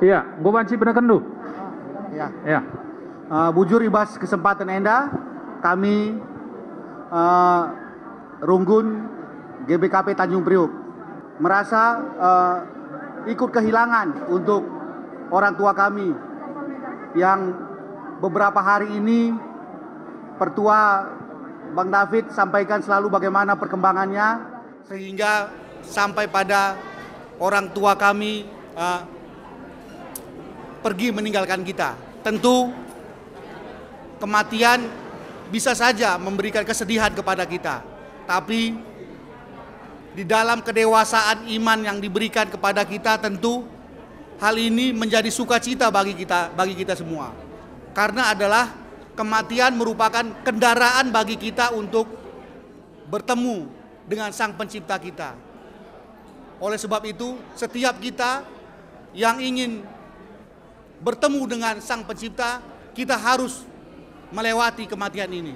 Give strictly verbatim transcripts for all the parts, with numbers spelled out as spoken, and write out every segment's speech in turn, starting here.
Iya, enggo banci benekendu. Ya. Ya. Eh, bujur, i bas kesempatan enda kami, eh, Runggun G B K P Tanjung Priuk merasa, eh, ikut kehilangan untuk orang tua kami yang beberapa hari ini Pertua Bang David sampaikan selalu bagaimana perkembangannya, sehingga sampai pada orang tua kami, eh, pergi meninggalkan kita. Tentu kematian bisa saja memberikan kesedihan kepada kita, tapi di dalam kedewasaan iman yang diberikan kepada kita, tentu hal ini menjadi sukacita bagi kita, bagi kita semua. Karena adalah kematian merupakan kendaraan bagi kita untuk bertemu dengan Sang Pencipta kita. Oleh sebab itu, setiap kita yang ingin bertemu dengan Sang Pencipta, kita harus melewati kematian ini.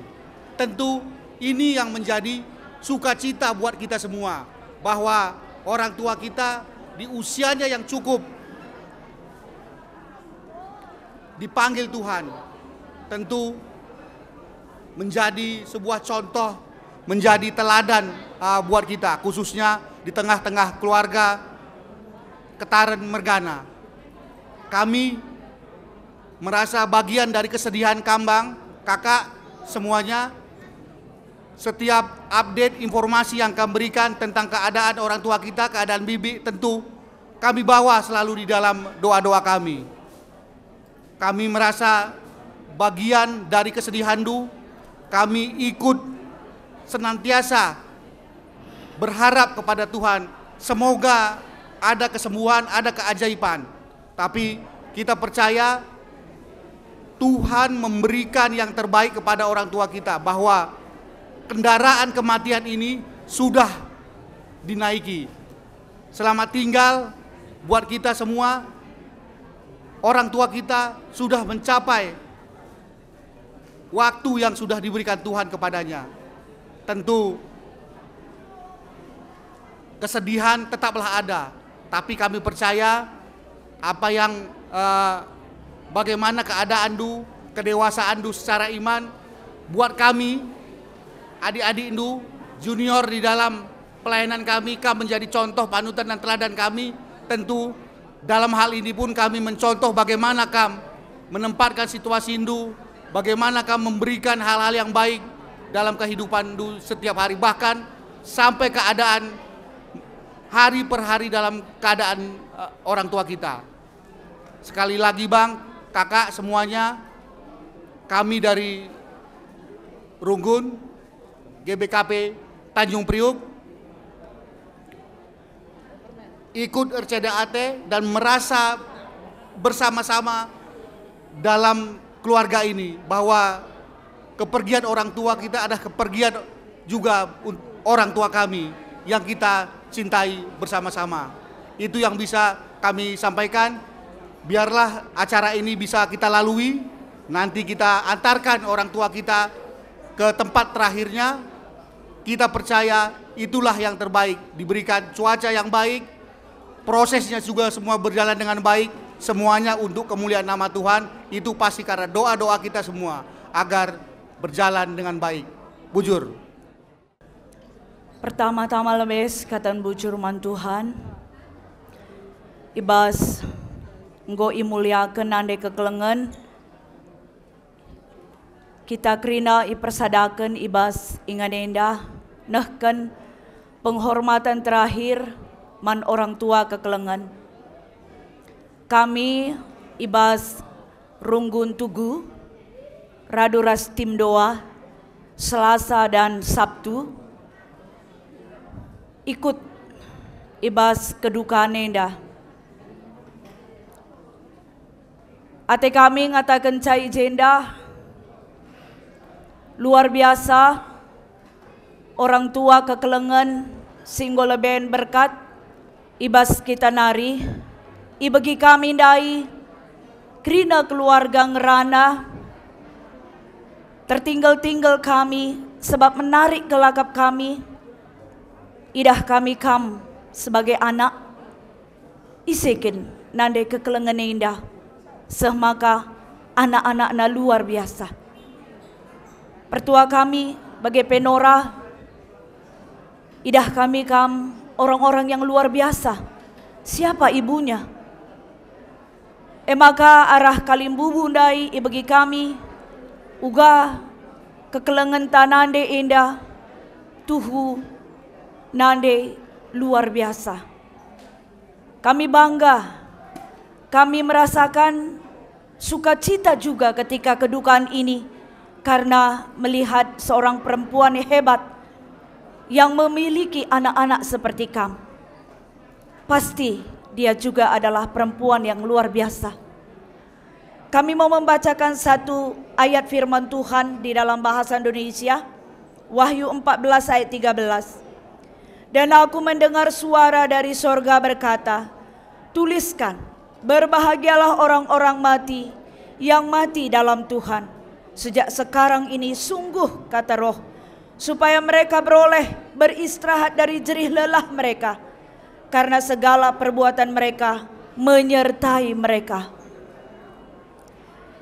Tentu ini yang menjadi sukacita buat kita semua, bahwa orang tua kita di usianya yang cukup dipanggil Tuhan, tentu menjadi sebuah contoh, menjadi teladan, uh, buat kita, khususnya di tengah-tengah keluarga Ketaren Mergana. Kami merasa bagian dari kesedihan kam, Bang, Kakak, semuanya. Setiap update informasi yang kami berikan tentang keadaan orang tua kita, keadaan bibi, tentu kami bawa selalu di dalam doa-doa kami. Kami merasa bagian dari kesedihanndu, kami ikut senantiasa berharap kepada Tuhan, semoga ada kesembuhan, ada keajaiban. Tapi kita percaya Tuhan memberikan yang terbaik kepada orang tua kita, bahwa kendaraan kematian ini sudah dinaiki. Selamat tinggal buat kita semua. Orang tua kita sudah mencapai waktu yang sudah diberikan Tuhan kepadanya. Tentu kesedihan tetaplah ada, tapi kami percaya apa yang, eh, bagaimana keadaanndu, kedewasaanndu secara iman, buat kami, adik-adikndu, junior di dalam pelayanan kami, kam menjadi contoh, panutan, dan teladan kami. Tentu dalam hal ini pun kami mencontoh bagaimana kam menempatkan situasindu, bagaimana kam memberikan hal-hal yang baik dalam kehidupanndu setiap hari, bahkan sampai keadaan hari per hari dalam keadaan, eh, orang tua kita. Sekali lagi, Bang, Kakak, semuanya, kami dari Runggun, G B K P Tanjung Priuk, ikut erceda ate dan merasa bersama-sama dalam keluarga ini, bahwa kepergian orang tua kita adalah kepergian juga un-, orang tua kami yang kita cintai bersama-sama. Itu yang bisa kami sampaikan. Biarlah acara ini bisa kita lalui. Nanti kita antarkan orang tua kita ke tempat terakhirnya. Kita percaya itulah yang terbaik, diberikan cuaca yang baik, prosesnya juga semua berjalan dengan baik, semuanya untuk kemuliaan nama Tuhan. Itu pasti karena doa-doa kita semua agar berjalan dengan baik. Bujur. Pertama-tama lebe kataken bujur man Tuhan. I bas enggo imuliaken nande kekelengen, kita kerina ipersadaken i bas ingan enda nehken penghormatan terakhir man orang tua kekelengen. Kami i bas Runggun Tugu, radu ras tim doa, Selasa dan Sabtu, ikut i bas kedukaan enda. Ate kami ngatakenca i jenda, luar biasa, orang tua kekelengen si enggo leben berkat i bas kita nari, ibegi kami ndai, kerina keluarga ngerana, tertinggel-tinggel kami, sebab menarik kelakap kami, idah kami kam sebagai anak, ise kin nande kekelengen enda, seh maka anak-anakna luar biasa. Pertua kami, bage pe Nora, idah kami kam orang-orang yang luar biasa. Siapa ibunya? E maka arah kalimbubu ndai ibegi kami, uga kekelengenta nande enda tuhu nande luar biasa. Kami bangga, kami merasakan sukacita juga ketika kedukaan ini karena melihat seorang perempuan yang hebat yang memiliki anak-anak seperti kam. Pasti dia juga adalah perempuan yang luar biasa. Kami mau membacakan satu ayat firman Tuhan di dalam bahasa Indonesia, Wahyu empat belas ayat tiga belas. Dan aku mendengar suara dari sorga berkata, "Tuliskan, berbahagialah orang-orang mati yang mati dalam Tuhan. Sejak sekarang ini sungguh," kata Roh, "supaya mereka beroleh beristirahat dari jerih lelah mereka, karena segala perbuatan mereka menyertai mereka."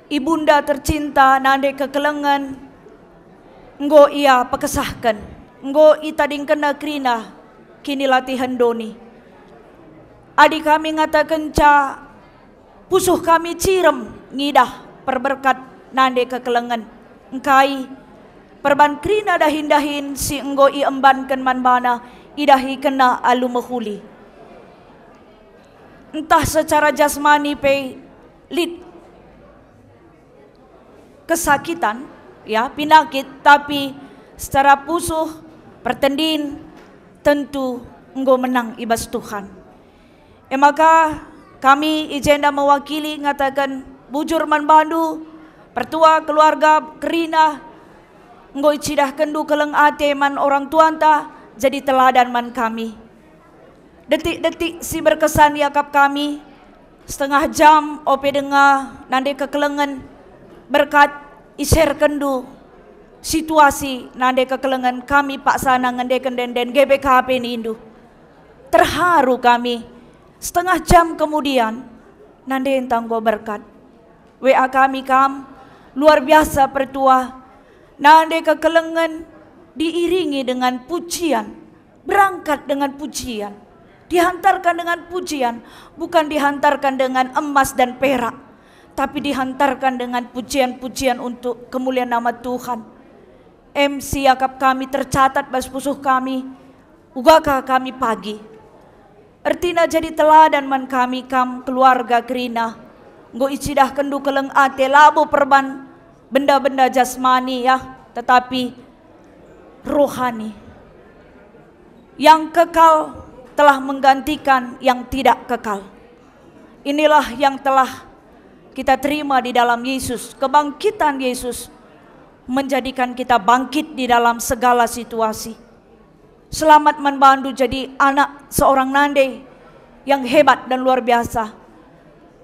Ibunda tercinta nande kekelengen enggo ia pekesahken, enggo itadingkenna kerina kinilatihen doni. Adi kami ngatakenca, pusuh kami cirem ngidah perberkat nande kekelengen, engkai perban kerina dahin-dahin si enggo iembanken man bana idahikenna alu mehuli. Ntah secara jasmani pe lit kesakitan, ya, pinakit, tapi secara pusuh, pertendin, tentu enggo menang i bas Tuhan. E maka kami i jenda mewakili ngataken bujur man bandu, pertua, keluarga, kerina, enggo icidahkenndu keleng ate man orang tuanta, jadi teladan man kami. Detik-detik si berkesan iakap kami, setengah jam ope denga nande kekelengen, berkat iserkenndu situasi nande kekelengen kami paksana ngendeken ende-enden G B K P nindu. Terharu kami. Setengah jam kemudian, nande ntah enggo berkat. W A kami kam, luar biasa pertua. Nande kekelengen diiringi dengan pujian, berangkat dengan pujian, dihantarkan dengan pujian, bukan dihantarkan dengan emas dan perak, tapi dihantarkan dengan pujian-pujian untuk kemuliaan nama Tuhan. Em si iakap kami tercatat bas pusuh kami, uga ka kami pagi. Ertina jadi teladan man kami kam keluarga kerina. Enggo icidahkenndu keleng ate labo perban benda-benda jasmani, ya, tetapi rohani. Yang kekal telah menggantikan yang tidak kekal. Inilah yang telah kita terima di dalam Yesus. Kebangkitan Yesus menjadikan kita bangkit di dalam segala situasi. Selamat man bandu jadi anak seorang nande yang hebat dan luar biasa.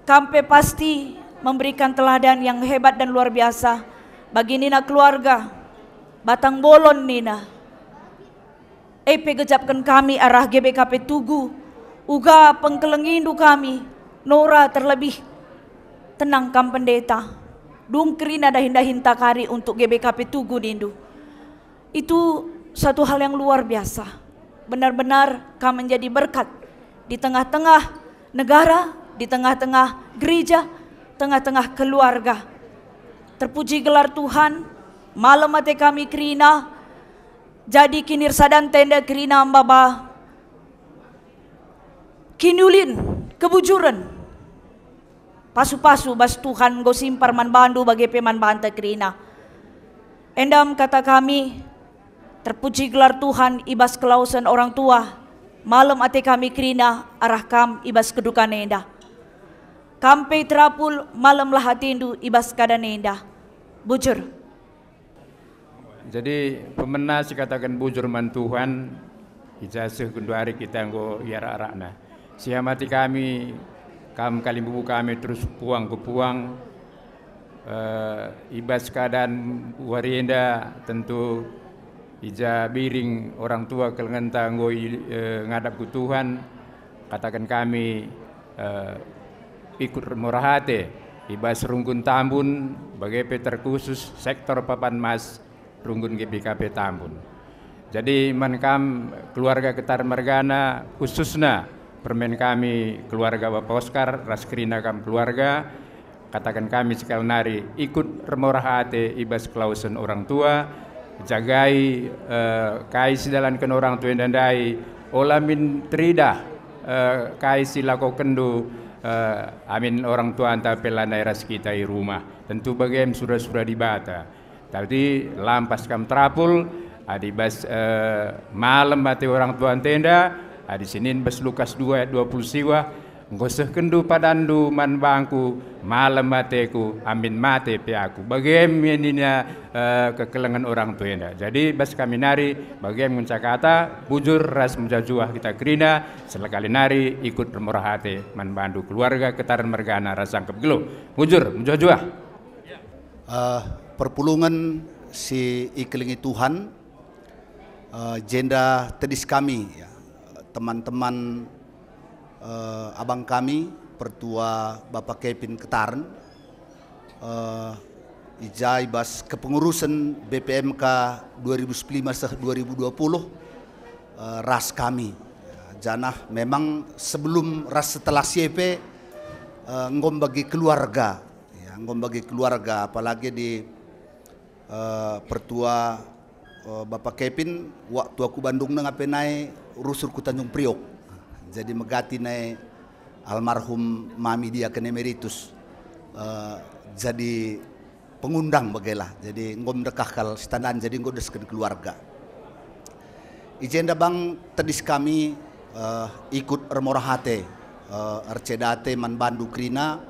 Kam pe pasti memberikan teladan yang hebat dan luar biasa bagi nina keluarga, batang bolon nina. E pe gejapken kami arah G B K P Tugu, uga pengkelengindu kami, Nora terlebih. Tenang kam pendeta, dung kerina dahin-dahinta kari untuk G B K P Tugu nindu. Itu satu hal yang luar biasa. Benar-benar kam menjadi berkat di tengah-tengah negara, di tengah-tengah gereja, tengah-tengah keluarga. Terpuji gelar Tuhan, malem ate kami kerina, jadi kinirsadanta enda kerina maba kiniulin, kebujuren. Pasu-pasu bas Tuhan enggo simpar man bandu bage pe man banta kerina. Enda me kata kami, terpuji gelar Tuhan i bas kelawesen orang tua, malem ate kami kerina arah kam i bas kedukan enda. Kam pe terapul malemlah atendu i bas keadaan enda. Bujur. Jadi, pemena si kataken bujur man Tuhan, i ja seh genduari kita enggo i arak-arakna. Siamati kami, kam kalimbubu kami terus puang kepuang, eh, i bas keadaan wari enda tentu i ja biring orang tua kelengenta enggo i, eh, ngadap ku Tuhan, kataken kami, eh, ikut murah ate i bas runggun Tambun, bage pe terkhusus sektor Papan Mas, runggun G B K P Tambun. Jadi man kam keluarga Ketar mergana, khususna permen kami keluarga Bapa Oskar ras kerina kam keluarga, kataken kami sekali nari, ikut ermurah ate i bas kelawesen orang tua, jagai, eh, kai si dalanken orang tua enda ndai, ola min teridah, eh, kai si lakokenndu, eh, amin orang tuanta pe lanai ras kita i rumah. Tentu bagem sura-sura Dibata. Tapi lampas kam terapul, adi bas, eh, malem ate orang tuanta enda, adi sinin bas Lukas dua ayat dua puluh siwah, enggo sehkenndu padanndu man bangku, malem ateku, amin mate pe aku. Bagem nina, eh, kekelengen orang tua enda. Jadi bas kami nari, bagem ngenca kata, bujur ras mejuah-juah kita kerina, sekali nari ikut ermurah ate man bandu keluarga Ketar mergana ras sangkep geluh. Bujur, mejuah-juah. Eh, perpulungen si ikelengi Tuhan, eh, jenda tedis kami, ya, teman-teman, eh, abang kami, Pertua Bapa Kepin Ketaren, eh, i ja i bas kepengurusen B P M K dua ribu sepuluh seh dua ribu dua puluh, eh, ras kami. Ya, janah memang sebelum ras setelah si e pe, eh, enggo bagi keluarga. Ya, enggo bagi keluarga, apalagi di, eh, Pertua, eh, Bapa Kepin, waktu aku Bandung nge ngape nai rusur ku Tanjung Priok. Jadi megati nai almarhum Mami Diaken Emeritus, eh, jadi pengundang bagailah. Jadi enggo mendekah kal sitandan, jadi enggo desken keluarga. I jenda bang tedis kami, eh, ikut ermurah ate, eh, erceda ate man bandu kerina,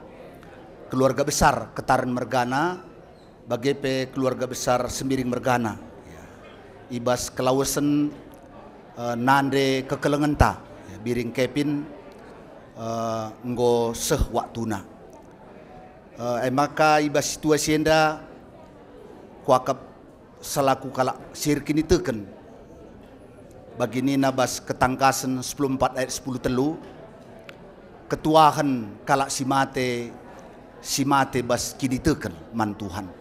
keluarga besar Ketaren mergana, bage pe keluarga besar Sembiring mergana. Ya. I bas kelawesen, eh, nande kekelengenta, ya, Biring Kepin, eh, enggo seh waktuna. Eh, e maka i bas situasi enda kuakap selaku kalak si erkiniteken. Bagi nina bas Ketangkasen sepuluh empat ayat sepuluh telu, ketuahen kalak si mate, si mate bas kiniteken man Tuhan.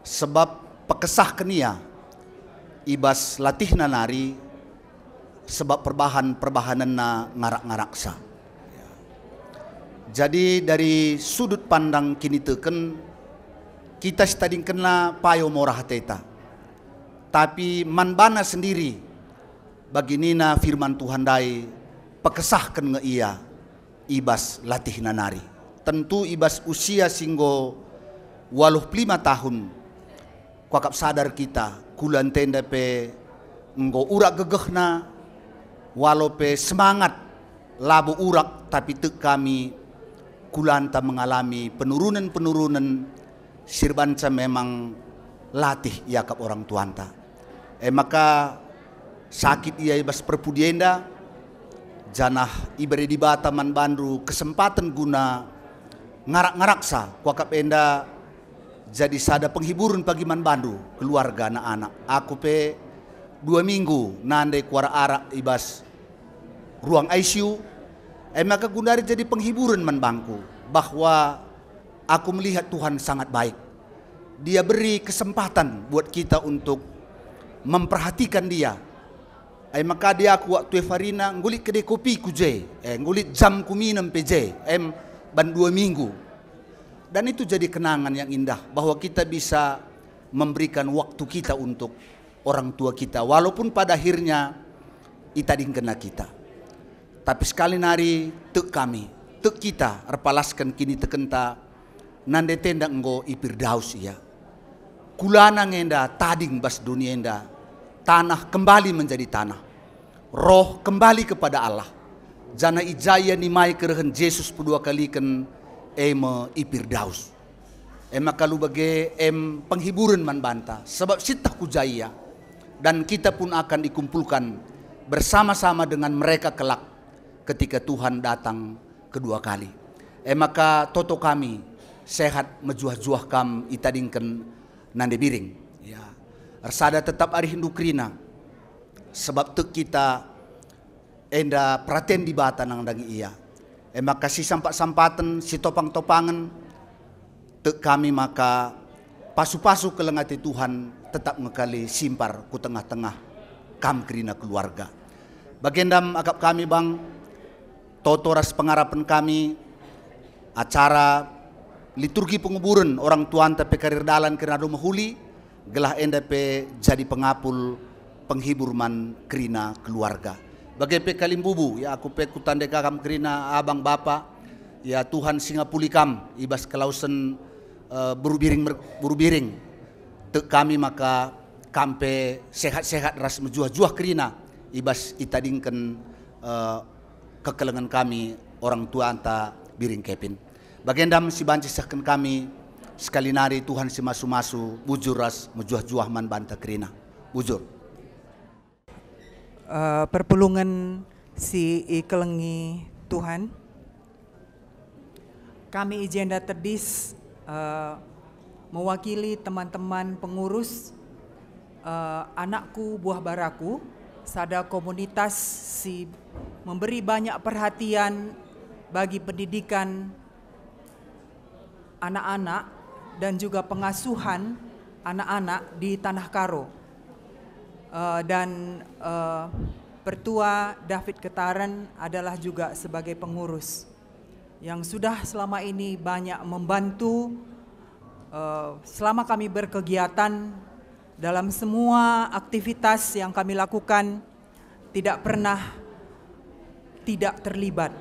Sebab pekesahken ia i bas latihna nari, sebab perbahan-perbahanenna ngarak-ngaraksa. Jadi dari sudut pandang kiniteken, kita sitadingkenna payo morah ateta. Tapi man bana sendiri, bagi nina firman Tuhan ndai, pekesahken nge ia i bas latihna nari. Tentu i bas usia si enggo waluh puluh lima tahun, kuakap sadar kita, kula ntenda pe enggo urak gegehna, walo pe semangat labo urak, tapi tek kami kulanta mengalami penurunen-penurunen si erbanca memang latih iakap orang tuanta. E maka sakit ia i bas perpudi enda, janah ibere Dibata man bandu kesempaten guna ngarak-ngaraksa, kuakap enda jadi sada penghiburen pagi man bandu, keluarga, anak-anak. Aku pe dua minggu nande kuarak-arak i bas ruang I C U, e maka gundari jadi penghiburen man bangku, bahwa aku melihat Tuhan sangat baik. Dia beri kesempatan buat kita untuk memperhatikan Dia. E maka dia aku waktu Evarina nggulit kedai kopi ku je, eh, nggulit jam ku minem pe je, em, ban dua minggu. Dan itu jadi kenangan yang indah, bahwa kita bisa memberikan waktu kita untuk orang tua kita, walaupun pada akhirnya itadingkenna kita. Tapi sekali nari tek kami, tek kita erpalasken kinitekenta, nande tenda enggo i Firdaus ia. Kulana ngenda tading bas doni enda, tanah kembali menjadi tanah. Roh kembali kepada Allah, janah i ja ia nimai kerehen Jesus peduakaliken, e me i Firdaus. E maka lu bage em penghiburen man banta, sebab sieteh ku ja ia, dan kita pun akan dikumpulkan bersama-sama dengan mereka kelak ketika Tuhan datang kedua kali. E maka toto kami sehat mejuah-juah kam itadingken nande Biring. Ya. Ersada tetap arihndu kerina, sebab tek kita enda peraten Dibata nandangi ia. E maka sisampat-sampaten, sitopang-topangen, tek kami maka pasu-pasu keleng ate Tuhan tetap ngekali simpar ku tengah-tengah kam kerina keluarga. Bagendam akap kami bang, toto ras pengarapen kami, acara liturgi penguburen orang tuanta pe karir dalan kerina mehuli, gelah enda pe jadi pengapul, penghibur man kerina keluarga. Bage pe kalimbubu, ya aku pe kutandeka kam kerina abang bapa, ya Tuhan si ngapuli kam i bas kelawesen, eh, beru biring mer-, beru biring. Tek kami maka kam pe sehat-sehat ras mejuah-juah kerina i bas itadingken, eh, kekelengen kami orang tuanta Biring Kevin. Bagendam si banci sehken kami, sekali nari Tuhan si masu-masu, bujur ras mejuah-juah man banta kerina. Bujur. Eh, perpulungen si ikelengi Tuhan. Kami i jenda tedis, eh, mewakili teman-teman pengurus, eh, Anakku Buah Baraku, sada komunitas si memberi banyak perhatian bagi pendidikan anak-anak dan juga pengasuhan anak-anak di Tanah Karo. Eh, dan, eh, Pertua David Ketaren adalah juga sebagai pengurus yang sudah selama ini banyak membantu, eh, selama kami berkegiatan, dalam semua aktivitas yang kami lakukan, tidak pernah tidak terlibat.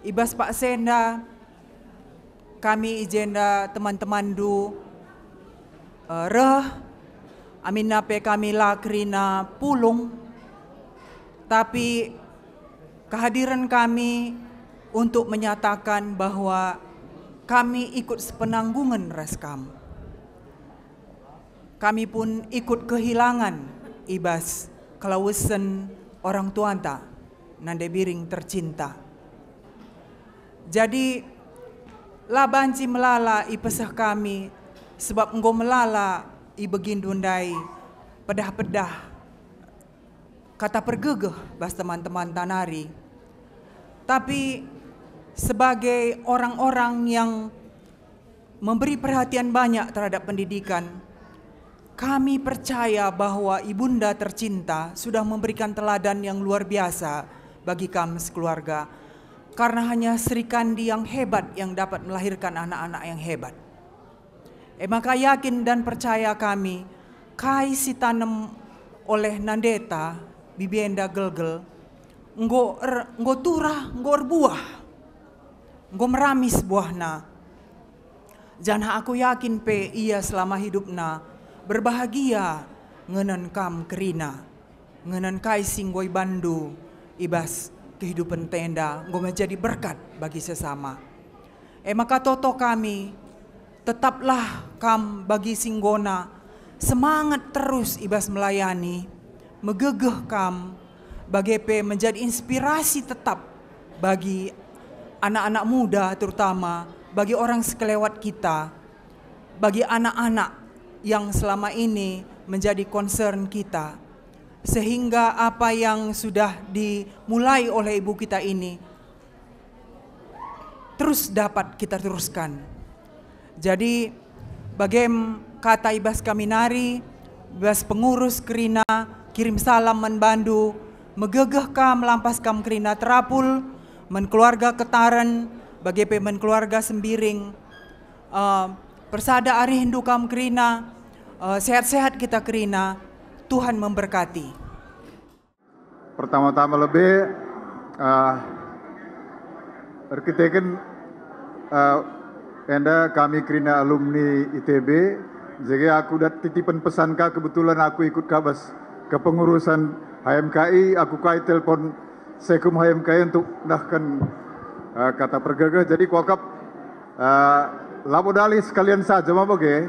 I bas paksa enda, kami i jenda teman-temanndu, eh, reh, aminna pe kami la kerina pulung, tapi kehadiran kami untuk menyatakan bahwa kami ikut sepenanggungan ras kam. Kami pun ikut kehilangan i bas kelawesen orang tuanta, Nande Biring tercinta. Jadi, la banci melala ipeseh kami, sebab enggo melala ibegindu ndai pedah-pedah kata pergegeh bas teman-temanta nari. Tapi sebagai orang-orang yang memberi perhatian banyak terhadap pendidikan, kami percaya bahwa Ibunda tercinta sudah memberikan teladan yang luar biasa bagi kami sekeluarga. Karena hanya Sri Kandi yang hebat yang dapat melahirkan anak-anak yang hebat. E maka yakin dan percaya kami, kai si tanem oleh nandeta, bibi enda gelgel, enggo er-, enggo turah, enggo erbuah, enggo meramis buahna. Janah aku yakin pe ia selama hidupna berbahagia ngenen kam kerina. Ngenen kai si enggo ibanndu i bas kehidupen enda enggo menjadi berkat bagi sesama. E maka toto kami, tetaplah kam bagi si enggona semangat terus i bas melayani, megegeh kam, bage pe menjadi inspirasi tetap bagi anak-anak muda, terutama bagi orang sekelewat kita, bagi anak-anak yang selama ini menjadi concern kita. Sehingga apa yang sudah dimulai oleh ibu kita ini terus dapat kita teruskan. Jadi, bagem kata i bas kami nari, i bas pengurus kerina, kirim salam man bandu, megegeh kam, lampas kam kerina terapul, man keluarga Ketaren, bage pe man keluarga Sembiring, eh, persada arihndu kam kerina, eh, sehat-sehat kita kerina, Tuhan memberkati. Pertama-tama lebe, eh, erkiteken, eh, enda kami kerina alumni I T B, jadi aku dat titipen pesan ka, kebetulan aku ikut ka bas kepengurusan H M K I, aku kai telpon Sekum H M K I untuk ndahken, eh, kata pergegeh. Jadi kuakap, eh, labo dalih sekalian saja maba ge,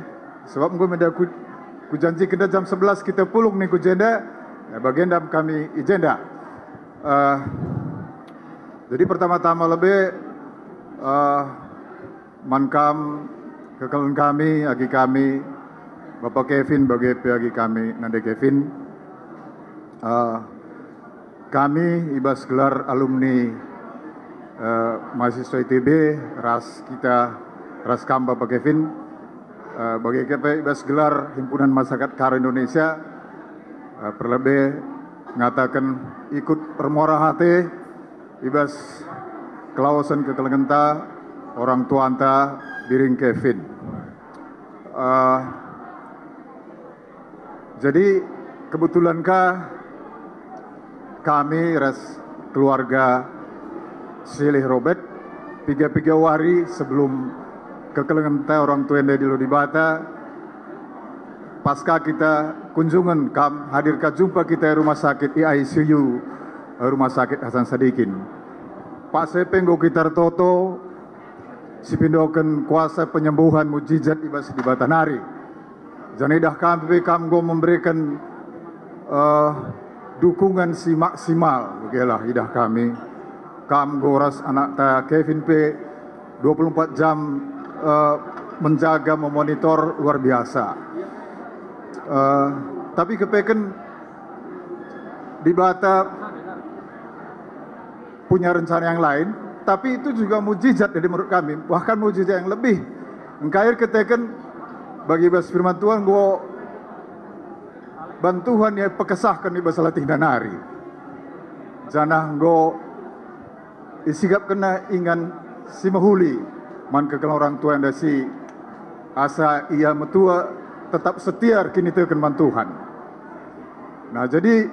sebab enggo menda ku, kujanjiken jam sebelas kita pulung ningku jenda, eh, bagenda kami i jenda. Eh, jadi pertama-tama lebe, eh, man kam kekelen kami, agi kami, Bapak Kevin, bage pe agi kami, Nande Kevin. Eh, kami i bas gelar alumni Eh, mahasiswa I T B, ras kita, ras kam Bapak Kevin, eh, bage pe i bas gelar Himpunan Masyarakat Karo Indonesia, eh, perlebe ngataken ikut ermuara ate i bas kelawesen kekelengenta orang tuanta biring Kevin. Eh, jadi kebetulan ka kami ras keluarga Silih Robert, piga-piga wari sebelum kekelengenta orang tua enda dielo Dibata, pasca kita kunjungen kam, hadir ka jumpa kita i rumah sakit, i I C U rumah sakit Hasan Sadikin. Paksa pe enggo kita ertoto, sipindoken kuasa penyembuhan mujizat i bas Dibata nari. Janah idah kami pe kam enggo memberikan, eh, dukungan si maksimal, begelah idah kami. Kam enggo ras anakta Kevin pe dua puluh empat jam, eh, menjaga, memonitor luar biasa. Eh, tapi kepeken Dibata punya rencana yang lain, tapi itu juga mujizat dari menurut kami, bahkan mujizat yang lebih. Engkai erkiteken bagi bas firman Tuhan enggo bantuan ia pekesahken i bas latihna nari. Janah enggo isikapkenna ingan si mehuli man kekelengen orang tua enda si asa ia metua tetap setia erkiniteken man Tuhan. Nah, jadi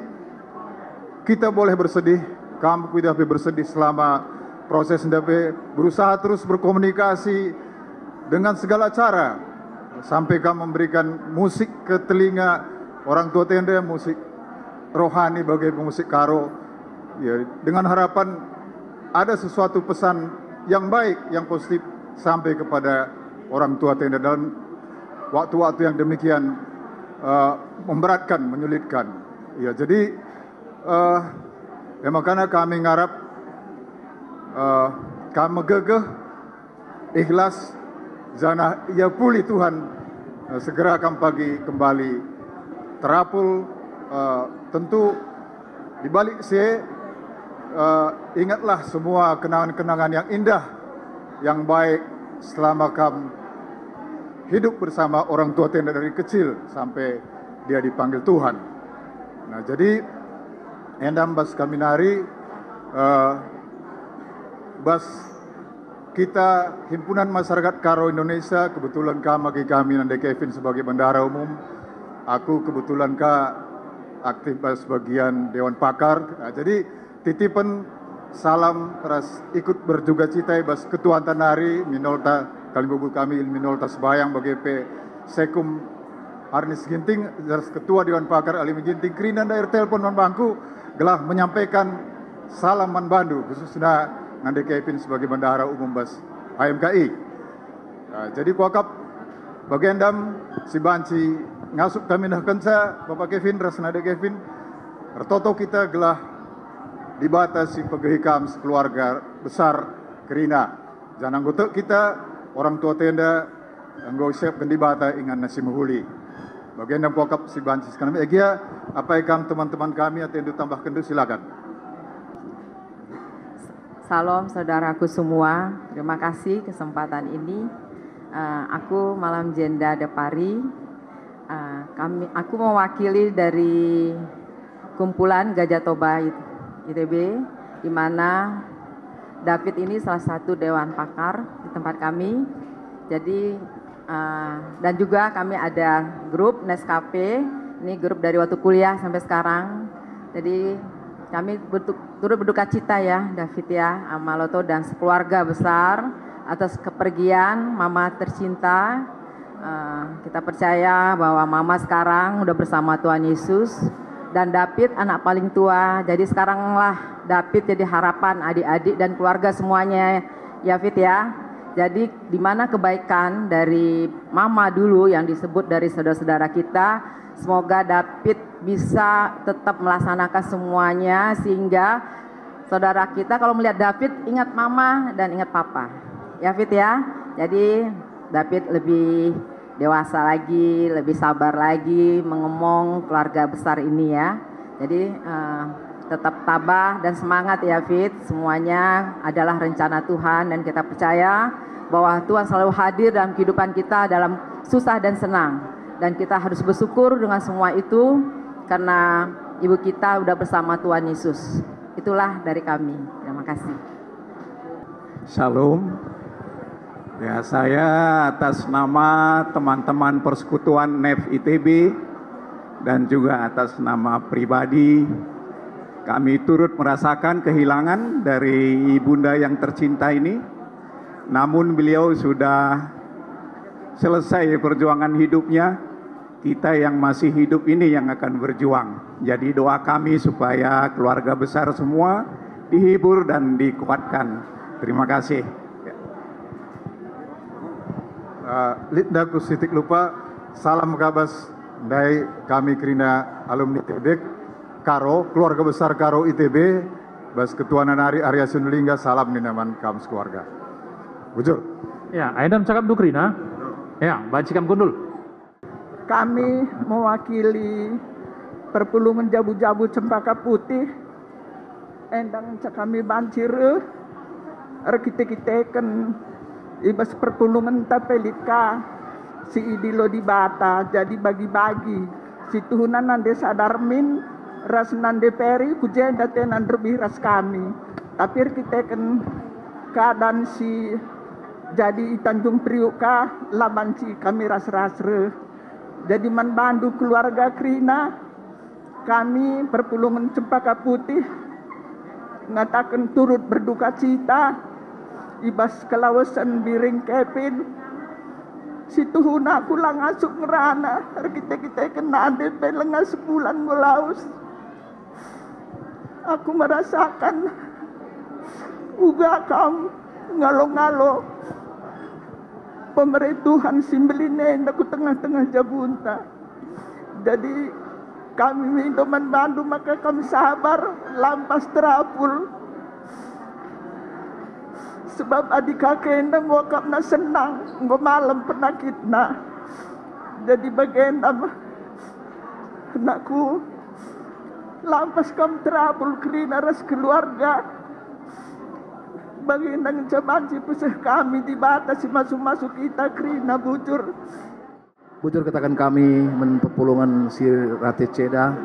kita boleh bersedih, kam kuidah pe bersedih selama proses enda pe berusaha terus berkomunikasi dengan segala cara sampai kam memberikan musik ke telinga orang tua enda, musik rohani bagi pemusik Karo. Ya, dengan harapan ada sesuatu pesan yang baik, yang positif sampai kepada orang tua enda dalam waktu-waktu yang demikian, eh, memberatkan, menyulitkan. Ya, jadi, eh, ya, makanya kami ngarap, eh, kami megegeh, ikhlas, janah ia pulih Tuhan, eh, segera kam pagi kembali terapul, eh, tentu di balik si, eh, ingatlah semua kenangan-kenangan yang indah, yang baik selama kam hidup bersama orang tua enda dari kecil sampai dia dipanggil Tuhan. Nah, jadi enda bas kami nari, eh, bas kita Himpunan Masyarakat Karo Indonesia, kebetulan kam agi kami nande Kevin sebagai bendahara umum, aku kebetulan ka aktif bas bagian Dewan Pakar. Nah, jadi titipen salam ras ikut berduka cita i bas ketuanta nari, minolta kalimbubu kami, minolta sebayang bage pe Sekum Arnis Ginting, ras Ketua Dewan Pakar Alim Ginting, kerina ndair telpon man bangku gelah menyampaikan salam man bandu, khususna nande Kevin sebagai bendahara umum bas H M K I. Nah, jadi kuakap bagendam si banci ngasup kami nehkenca Bapak Kevin ras nande Kevin, ertoto kita gelah Dibata si pegehi kam sekeluarga besar kerina. Janah enggo tek kita, orang tua enda enggo siapken Dibata inganna si mehuli. Bagendam kuakap si banci sekalami. Egia, apai kam teman-teman kami atendu tambahkenndu, silakan. Salom, saudaraku semua. Terima kasih kesempatan ini. Eh, aku Malam Jenda Depari. Eh, kami, aku mewakili dari kumpulan Gajah Toba I T B, di mana David ini salah satu dewan pakar di tempat kami. Jadi, eh, dan juga kami ada grup Nescafe. Ini grup dari waktu kuliah sampai sekarang. Jadi, kami berdu-, turut berduka cita ya, David ya, Ama Loto dan sekeluarga besar atas kepergian Mama tercinta. Eh, kita percaya bahwa Mama sekarang udah bersama Tuhan Yesus dan David anak paling tua. Jadi sekaranglah David jadi harapan adik-adik dan keluarga semuanya, ya Fit ya. Jadi di mana kebaikan dari Mama dulu yang disebut dari saudara-saudara kita, semoga David bisa tetap melaksanakan semuanya sehingga saudara kita kalau melihat David ingat Mama dan ingat Papa. Ya Fit ya. Jadi David lebih dewasa lagi, lebih sabar lagi mengemong keluarga besar ini ya. Jadi, eh, Tetap tabah dan semangat ya, Fit. Semuanya adalah rencana Tuhan dan kita percaya bahwa Tuhan selalu hadir dalam kehidupan kita dalam susah dan senang. Dan kita harus bersyukur dengan semua itu karena ibu kita udah bersama Tuhan Yesus. Itulah dari kami. Terima kasih. Shalom. Ya, saya atas nama teman-teman Persekutuan nef I T B dan juga atas nama pribadi, kami turut merasakan kehilangan dari ibunda yang tercinta ini. Namun beliau sudah selesai perjuangan hidupnya. Kita yang masih hidup ini yang akan berjuang. Jadi doa kami supaya keluarga besar semua dihibur dan dikuatkan. Terima kasih. Uh, Litda ku sitik lupa, salam kabas ndai kami kerina alumni I T B Karo, keluarga besar Karo I T B, bas ketua nari Arya Sinulinga, salam nina man kam sekeluarga. Bujur. Ya, ayo cakap du kerina. Ya, banci kam kundul. Kami mewakili perpulungen jabu-jabu Cempaka Putih, enda ngenca kami banci reh erkite-kiteken i bas perpulungenta pe lit ka si idilo Dibata, jadi bagi-bagi. Situhuna nande Sadarmin ras nande Peri ku jenda tena nderbih ras kami. Tapi erkiteken keadaan si jadi i Tanjung Priuk ka, la banci kami ras-ras reh. Jadi man bandu keluarga kerina, kami perpulungen Cempaka Putih ngataken turut berduka cita i bas kelawesen Biring Kevin. Situhuna aku la ngasup ngerana, erkite-kiteken nande pe langa sebulan enggo lawes. Aku merasakan uga kam ngalo-ngalo pemere Tuhan si mbelin enda ku tengah-tengah jabunta. Jadi kami mindo man bandu maka kam sabar, lampas terapul. Sebab adi kaka enda enggo akapna senang, enggo malem penakitna. Jadi bagenda, anakku, lampas kam terapul kerina ras keluarga. Bagenda ngenca banci peseh kami Dibata si masu-masu kita kerina bujur. Bujur kataken kami man perpulungen si rate ceda.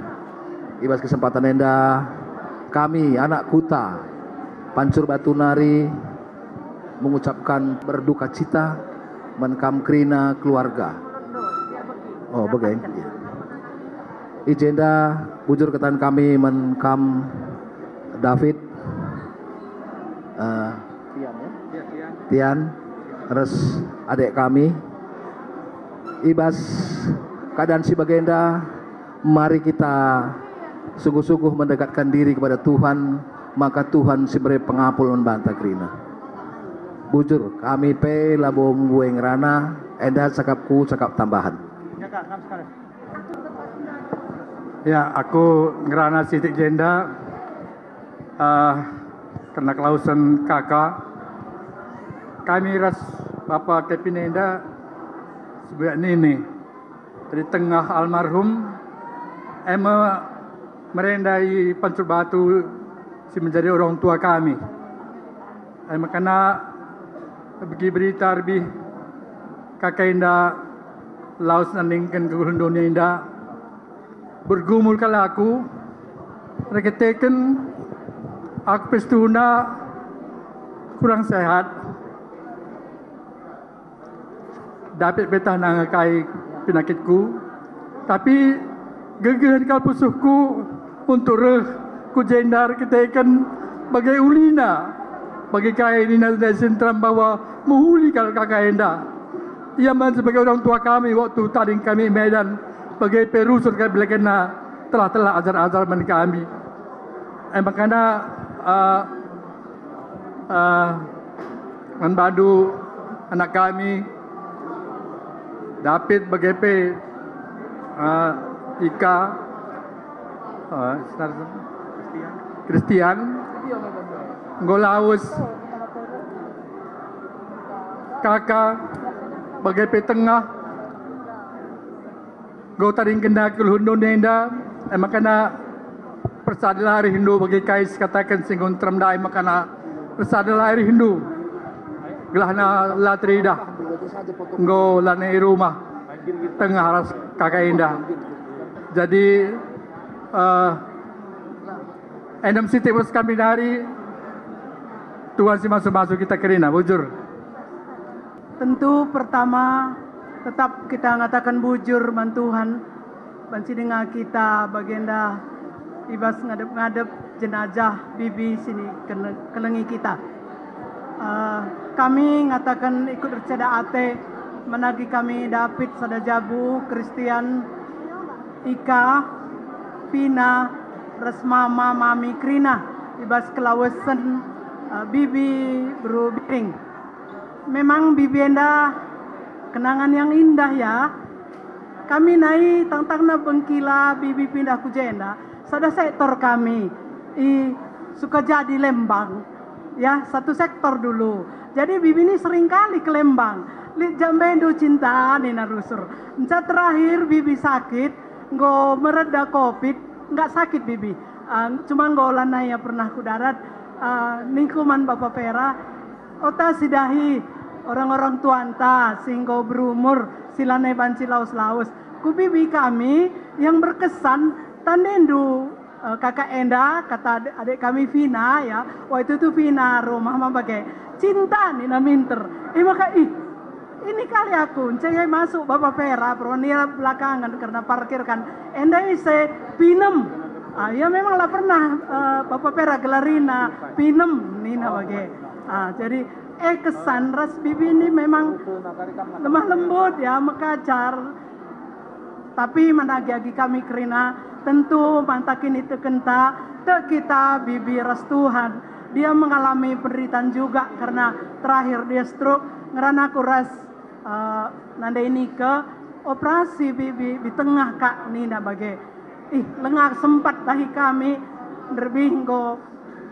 I bas kesempatan enda, kami anak kuta Pancur Batu nari mengucapkan berduka cita man kam kerina keluarga. Oh, bage. Iya. I jenda bujur kataken kami man kam David, eh, Tian, ras adek kami. I bas keadaan si bagenda, mari kita sungguh-sungguh mendekatkan diri kepada Tuhan, maka Tuhan si bere pengapul man banta kerina. Bujur, kami pe labo mbue ngerana, enda cakapku cakap tambahan. Ya, aku ngerana sitik jenda, eh, kerna kelawesen kaka. Kami ras Bapa Kevin enda sebuyak nini. Jadi tengah almarhum, e me merenda i Pancur Batu si menjadi orang tua kami. E maka bagi berita lebih kaka enda lawes nandingken kegeluhen doni enda. Bergumul kal aku, erkiteken aku pe situhuna kurang sehat. Dapet pe tah nanga kai penakitku, tapi gegehen kal pusuhku untuk reh ku jenda erkiteken bage ulina, bage kai nina Ndesin Tram bahwa mehuli kal kaka enda. Ia man sebagai orang tua kami waktu tading kami i Medan, bage pe rusur kai belekenna telah-telah ajar-ajar man kami. E makana, eh, eh, man bandu anak kami, David bage pe, eh, Ika, eh, Christian, enggo lawes, kaka bage pe tengah, enggo tadingkenna kegeluhen doni enda, e makana Persadalah arihndu bagi kai si kataken si enggo nterem ndai maka na persadalah arihndu. Gelahna la teridah, enggo lanai rumah tengah ras kaka enda. Jadi, eh, endem siti bas kami nari, Tuhan si masu-masu kita kerina, bujur. Tentu pertama, tetap kita ngataken bujur man Tuhan, banci denga kita bagenda i bas ngadep-ngadep jenazah bibi si kene-, kelengi kita. Eh, kami ngataken ikut erceda ate, menagi kami dapit sada jabu Kristian, Ika, Pina, ras mama mami kerina i bas kelawesen, eh, bibi beru Biring. Memang bibi enda kenangan yang indah, ya. Kami nai tangtangna bengkila bibi pindah ku jenda, sada sektor kami i Sukajadi Lembang. Ya, satu sektor dulu. Jadi bibi ini sering kali ke Lembang. "Lit jambendu cinta," nina rusur. Enca terakhir bibi sakit, enggo mereda covid, nggak sakit bibi. Ah, cuma enggo lanai pernah ku darat, ah, ningku man Bapa Pera, "Ota sidahi orang-orang tuanta si enggo berumur, si lanai banci laus-laus. Ku bibi kami yang berkesan, tandendu, eh, kakak enda," kata adek, adek kami Vina, ya. Wah, itu tuh Vina, rumah mah bage. "Cinta," nina minter. Eh, maka, ih, ini kali aku, ncai masuk Bapa Pera, perwania belakangan karena parkir kan. Enda ise Pinem. Ah, ya memang lah pernah, eh, Bapa Pera gelarina Pinem, nina bage. Ah, jadi, eh, kesan ras bibi ini memang lemah lembut, ya, mekacar. Tapi menagi-agi kami kerina, tentu mantah kinitekenta, tek kita bibi ras Tuhan. Dia mengalami penderitaan juga karena terakhir dia stroke, ngerana ku ras, eh, nandai nike, operasi bibi di tengah kak nina bage. Ih, langa sempat dahi kami, nderbih enggo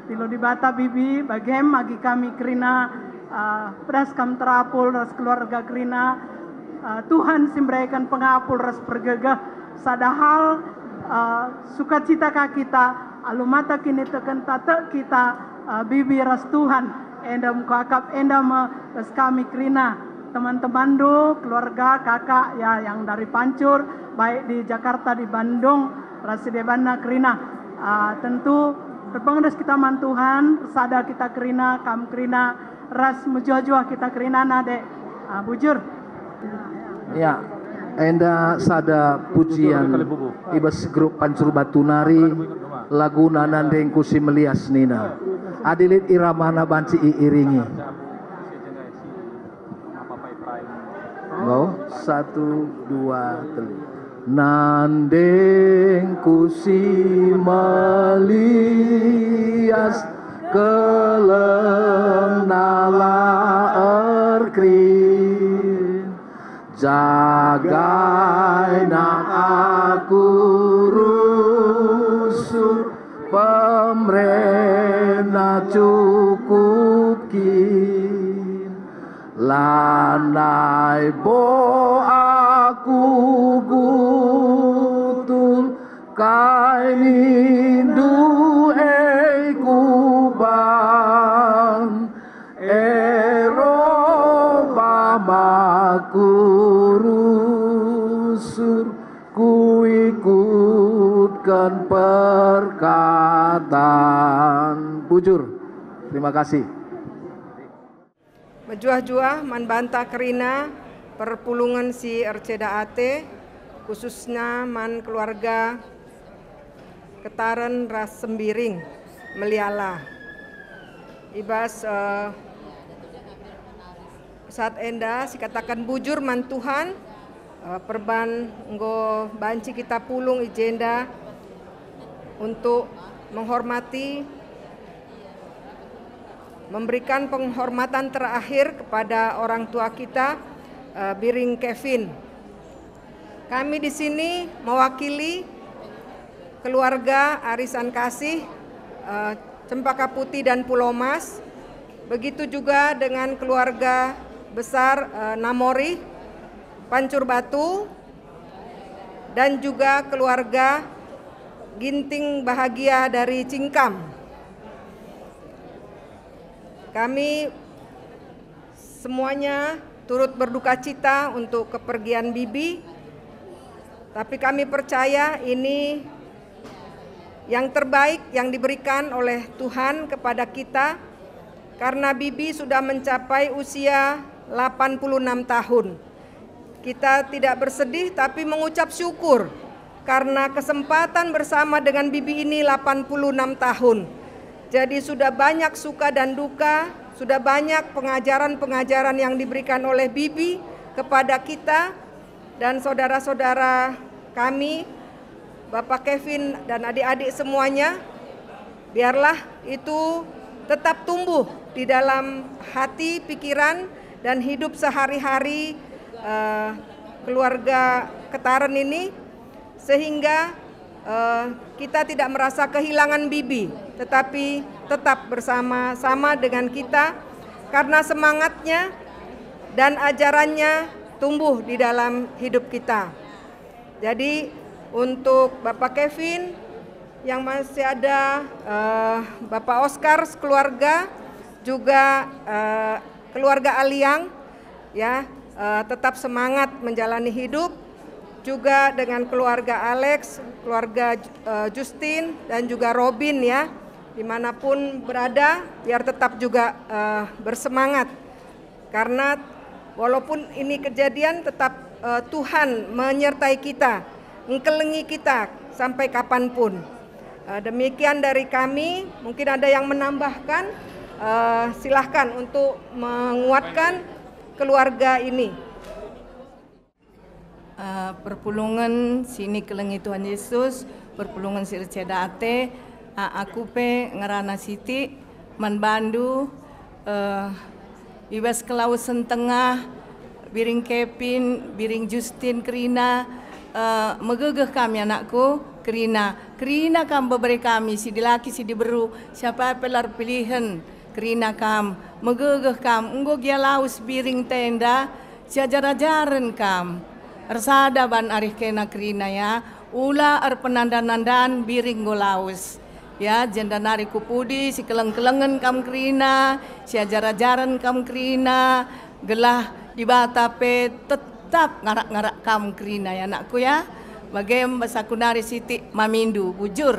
Tilo Dibata bibi, bagem agi kami kerina, ah, pedas kam terapul ras keluarga kerina, ah, Tuhan si mbereken pengapul ras pergegeh, sada hal, ah, sukacita ka kita, alu mata kinitekenta tek kita, ah, bibi ras Tuhan, enda me kuakap enda me ras kami kerina, teman-temanndu, keluarga, kakak, ya, yang dari Pancur, baik di Jakarta, di Bandung, ras si debanna kerina. Ah, tentu erpengendes kita man Tuhan, ersada kita kerina, kam kerina, ras mejuah-juah kita kerina nade. Ah, bujur. Ya, enda sada pujian i bas grup Pancur Batu nari, laguna Nandengku si Melias nina. Adi lit iramana banci iiringi. Mau? Satu, dua, telu. Nandengku si melias, kelengna la erkrin. Jagaina aku rusur, pemrena cukup kin. Lanai bo aku gutul, kai nindu e kuban. Eropa maku rusur, kuikutkan perkataan. Bujur. Terima kasih. Mejuah-juah man banta kerina perpulungen si erceda ate, khususna man keluarga Ketaren ras Sembiring, Meliala. I bas, eh, saat enda sikataken bujur man Tuhan, eh, perban enggo banci kita pulung i jenda untuk menghormati, memberikan penghormatan terakhir kepada orang tua kita, eh, Biring Kevin. Kami di sini mewakili keluarga Arisan Kasih, eh, Cempaka Putih dan Pulau Mas, begitu juga dengan keluarga besar, eh, Namori, Pancur Batu, dan juga keluarga Ginting Bahagia dari Cingkam. Kami semuanya turut berduka cita untuk kepergian Bibi, tapi kami percaya ini yang terbaik yang diberikan oleh Tuhan kepada kita, karena Bibi sudah mencapai usia delapan puluh enam tahun. Kita tidak bersedih, tapi mengucap syukur karena kesempatan bersama dengan Bibi ini delapan puluh enam tahun. Jadi, sudah banyak suka dan duka, sudah banyak pengajaran-pengajaran yang diberikan oleh Bibi kepada kita dan saudara-saudara kami, Bapak Kevin dan adik-adik semuanya. Biarlah itu tetap tumbuh di dalam hati, pikiran, dan hidup sehari-hari, eh, keluarga Ketaren ini, sehingga, eh, kita tidak merasa kehilangan Bibi, tetapi tetap bersama-sama dengan kita, karena semangatnya dan ajarannya tumbuh di dalam hidup kita. Jadi, untuk Bapak Kevin yang masih ada, eh, Bapak Oscar sekeluarga, juga, eh, keluarga Aliang, ya, eh, tetap semangat menjalani hidup, juga dengan keluarga Alex, keluarga, eh, Justin, dan juga Robin, ya, dimanapun berada, biar tetap juga, eh, bersemangat. Karena walaupun ini kejadian, tetap, eh, Tuhan menyertai kita, engkelengi kita sampai kapanpun. Eh, demikian dari kami. Mungkin ada yang menambahkan, eh, silahkan untuk menguatkan keluarga ini. Eh, perpulungen si nikelengi Tuhan Yesus, perpulungen si erceda ate, a-, aku pe ngerana sitik man bandu, eh, i bas kelawesen tengah, biring Kevin, biring Justin kerina, eh, megegeh kami anakku, kerina, kerina kam bebere kami, si dilaki, si diberu, siapa pe la erpilihen, kerina kam, megegeh kam, enggo gia lawes biring tenda, siajar-ajaren kam. Ersada ban arih kena kerina ya, ula erpenandan-nandan biring enggo lawes. Ya, jenda nari ku pudi sikeleng-kelengen kam kerina, siajar-ajaren kam kerina, gelah Dibata pe tetap ngarak-ngarak kam kerina ya, anakku ya. Bage bas aku nari sitik mamindu, bujur.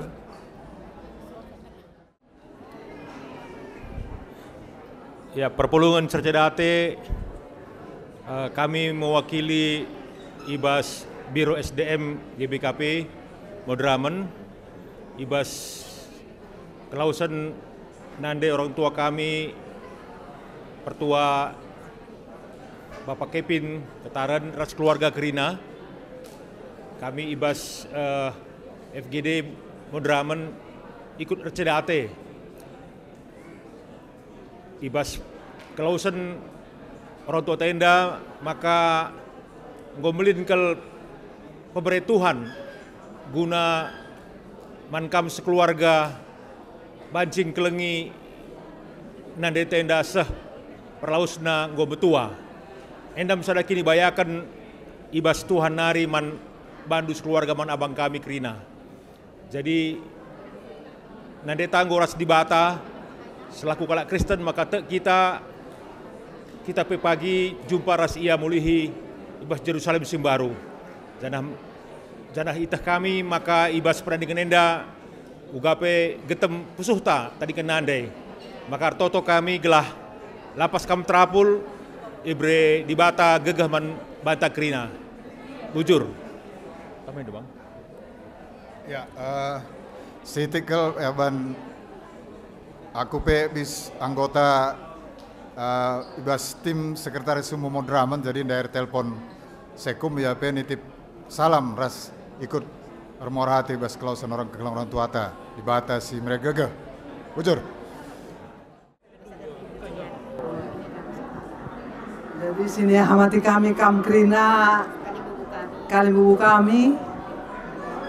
Ya, perpulungen si erceda ate, eh, kami mewakili i bas Biro S D M G B K P Madramen, i bas kelawesen nande orang tua kami, Pertua Bapak Kevin Ketaren ras keluarga kerina. Kami i bas, eh, F G D Madramen ikut erceda ate. I bas kelawesen orang tua tenda, maka enggo mbelin kal pebere Tuhan guna man kam sekeluarga banci ngkelengi nande tenda seh perlawesna enggo metua. Enda me sada kinibayaken i bas Tuhan nari man bandu sekeluarga, man abang kami kerina. Jadi, nande tanggo ras Dibata, selaku kalak Kristen, maka tek kita, kita pe pagi jumpa ras Ia mulihi i bas Jerusalem si mbaru. Janah, janah ieteh kami maka i bas pertandingen enda uga pe getem pusuhta tadingken nande. Maka ertoto kami gelah la pas kam terapul, ibere Dibata gegeh man banta kerina. Bujur. Tama indu, Bang. Ya, eh, sitik kal, ya, ban aku pe bis anggota, eh, i bas tim sekretaris umum Madramen, jadi ndair telpon Sekum, ya, pe nitip salam ras ikut ermorati bas kelawesen orang, kekelengen orang tuata, Dibata si mere gegeh. Bujur. Jadi sini hamati kami kam kerina kalimbubu kami.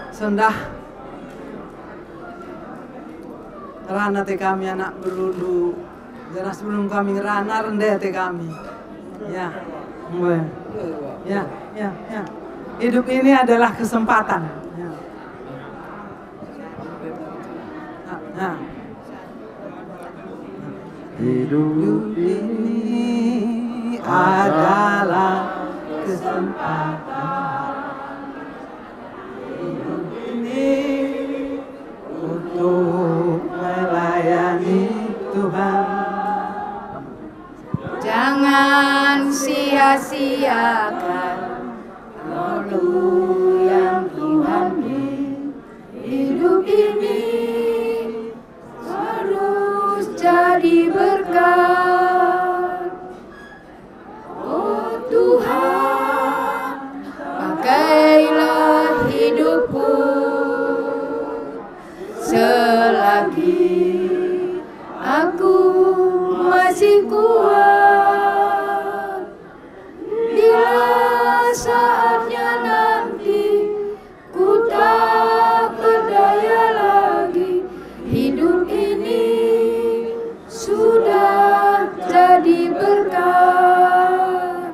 Sondah rana te kami anak berlundu. Janah sebelum kami ngerana rende te kami. Ya. Mbue. Ya, ya, ya. Hidup ini adalah kesempatan. Ya. Hidup ini adalah kesempatan. Hidup ini untuk melayani Tuhan. Jangan sia-siakan waktu yang Tuhan beri. Hidup ini harus jadi berkat. Oh Tuhan, pakailah hidupku selagi aku masih kuat. Bila saatnya nanti ku tak berdaya lagi, hidup ini sudah jadi berkat.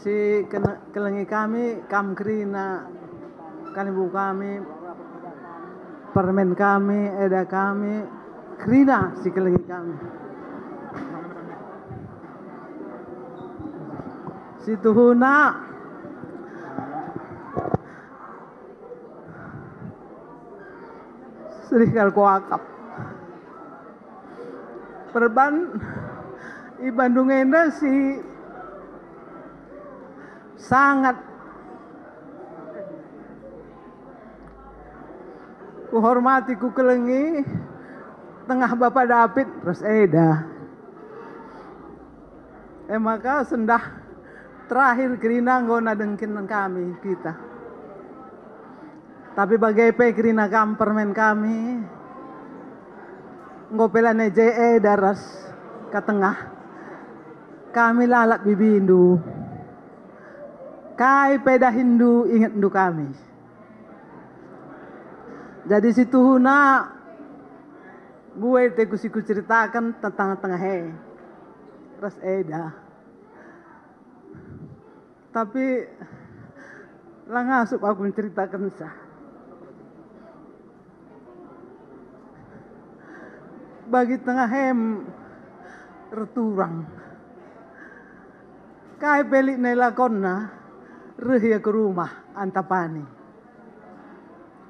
Si kene-, kelengi kami, kam kerina, kalimbubu kami, permen kami, eda kami, kerina si kelengi kami. Si tuhuna, sedih kal kuakap. Perban i Bandung enda si sangat kuhormati, kukelengi, tengah Bapa David ras eda. E maka sendah terakhir kerina enggo nadengken kami kita. Tapi bage pe kerina kam permen kami, enggo pe lanai je eda ras ka tengah. Kami lalap bibindu. Kai pe dahinndu, ingetndu kami. Jadi si tuhuna, mbue teku si kuceritaken tentang tengah e ras eda. Tapi la ngasup aku menceritakenca. Bagi tengah em erturang. Kai pe lit nai lakonna, reh ia ku rumah Antapani.